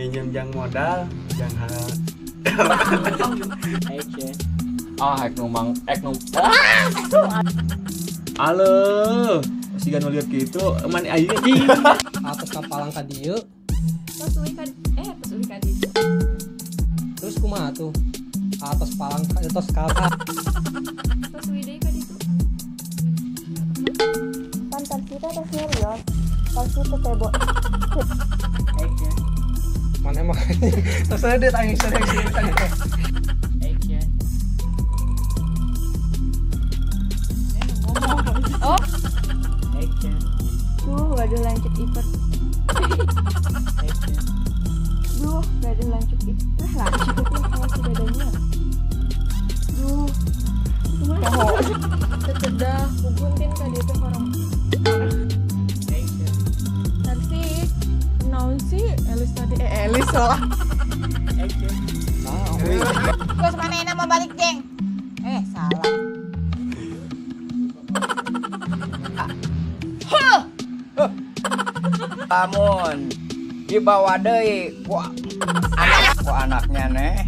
Nginjem jang modal, jang hal. Ah, ek numang, ek num. Halo, siga nu lieur kitu, man ayeuna cing. Atas kapalang ka dieu. Tos uih ka tos uih ka dieu. Terus kumaha tuh? Atas palang tos ka. Tos uih deui ka ditu. Pantar kita tos nyerios. Tos itu teh bo. Mana emang terus ada dia tanya sering tadi. Oh. Duh, gak ada lanjut ipet. Duh, gak ada lanjut ipet. Lah, lanjut lah kalau sudah ada niat. Duh. Kumaha? Tetedah, kuguntin ka dieu teh orang. Nanti naon sih Elis tadi Elis salah. Terus mana enak mau balik, Jeng? Salah. Lamun dibawa deui ku anak ku anaknya neh.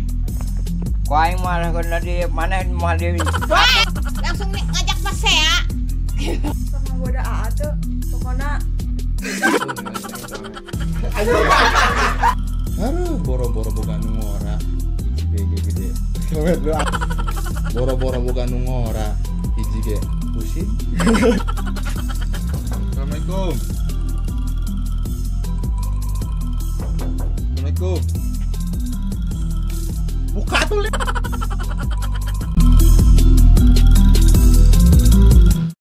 Ku aing mah kena di mana mah di langsung nih ngajak pasea. Sama boda AA tuh pokoknya. Aduh, boro-boro boga nu ngora. Hiji ge gede. Boro-boro boga nu ngora. Hiji ge pusing. Assalamualaikum. Assalamualaikum. Buka tuh.